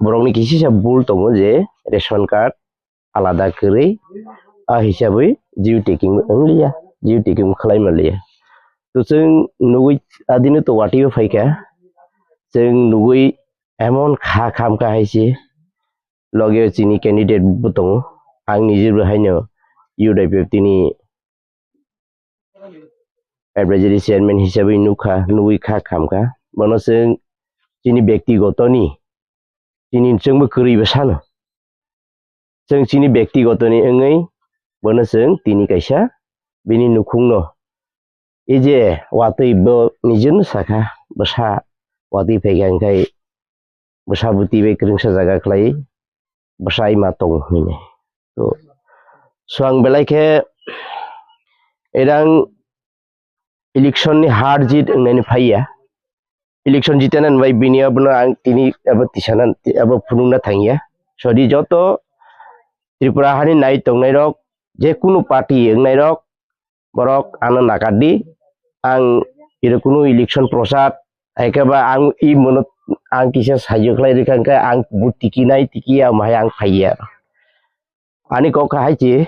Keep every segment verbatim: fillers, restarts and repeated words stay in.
Borokni kisisa bul tongo je ration card alada kwrwi, a hisabwi geo tagging wngliya, geo tagging khlai manliya. To chwng nugwi adino to watwi phaikha, chwng nugwi emon kha khamkha hai se, loge chini candidate bo tongo, ang nijebo haino U D P F tini advisory chairman hisabwi nukha, nugwi kha khamkha. Bono chwng chini bektiguto ni, chini chwngbo kwrwi bo sano. Chwng chini bektiguto ni wngwi bono chwng tini kaisa bini nukhungno, e je watwi bo nijeno sakha, bwsa watwi phaikha, hwnkhe bwsa bwtwi bai kwrwngsa jaga khlai bwsai ma tong hwnwi. To, so ang belai khe erang election ni har jit wngnani phaiya. Election jitena bai bini abono ang tini abo tisana abo phunukna thangya. Sori joto Tripura hani nai tongnai rok, je kunu party wngnai rok, borok ano nakardi. Ang iro kunu election prochar, hai khe ba ang i mono ang kisa saijo khlai rikha, hwnkhe ang bo tiki nai tiki ya, omo hai ang phaiya. Ani kok hai chi,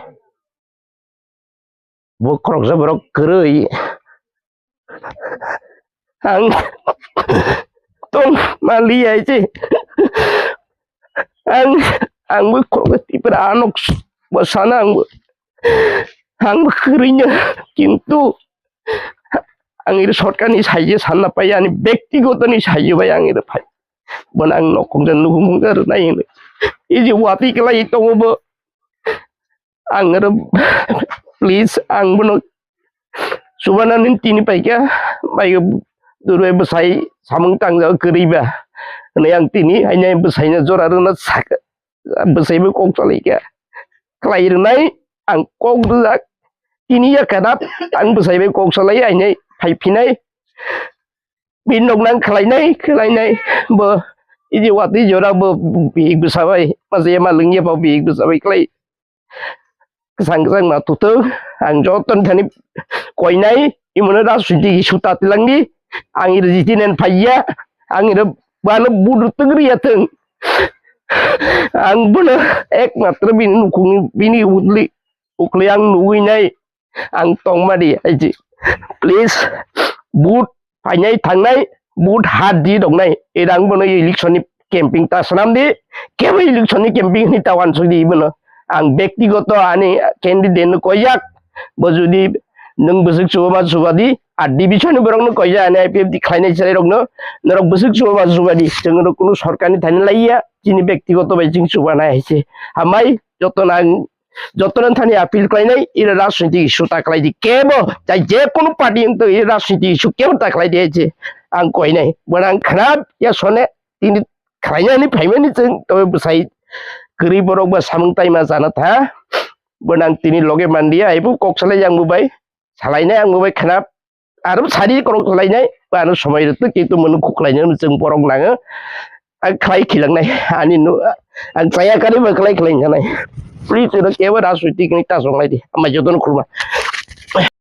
bo khoroksa borok kwrwi ang tong mali hai chi. Ang, ang bo khoroksa Tripura anok bo sana ang bo, ang bo kwrwino, kintu ang iri sorkarni saijo sanna pai, ani bektiguto ni saijo bai ang iri phai. Bono ang nokong ja nukhung ja rwnai hwnwi. Iji watwi kwlai tongo bo. Ang oro please ang bono chubana nini tini paikha, bai durbai bwsai samung tangjak kwrwi ba. Hwnwi ang tini haino bwsaino jora rwna sakha. Bwsai bai kok salaikha. Khlai rwnai ang kok rwjak. Tini ya kadap ang bwsai bai kok salai haino phai phinai. Bini nok nang khlainai, khlainai. Bo iji watwi jora bo bihik bwsa bai. Masa ya ma lwngya bo bihik bwsa bai khlai. Kwchang kwchang ma tutung, ang joto ni thani koinai, imono rajniti issue ta tilangdi, ang iro jiti nen phaiya, ang iro bano budu tungriya thung. Ang bono ekmatro bini nukhungni, bini ukli, ukli ang nugwi nai, ang tongmadi, aiji. Please, but phainai thangnai, but hat di roknai. Erang bono election ni camping ta swnam di. Kebo election ni camping ni ta wansuk di bono. Ang bektigoto ani candidate no koijak. Bo jodi nwng bwswk chuba ma chuba di, ar division ni borok no koijak ani I P F T khlainai chwrai rok no. Norok bwswk chuba ma chuba di. Chwng rok kunu sorkar ni thani laiya. Chini bektigoto bai chwng chuba nai hai se. Hambai joto nang Jotono thani appeal khlainai, iro rajniti issue ta khlai di. Kebo, jai je kunu party wngtong, iro rajniti issue kebo ta khlai di je. Ang koinai, bono ang khwnap ya sone, tini khlainani phaimani chwng, tobe bwsai kwrwi borok ba samung taima jana tha. Bono ang tini loge manliya, aibo kok salai yang bo bai, salainai ang bo bai khwnap. Aro sari korok khlainai, ano somoi rwtwk kintu mwnwi khuklainai chwng borok nango. Ang khlai khilangnai, ani no, ang chaya kari ba khlai khlai khanai. Please, ino kebo rajnitik ni ta songlai di, ama jotono khulma.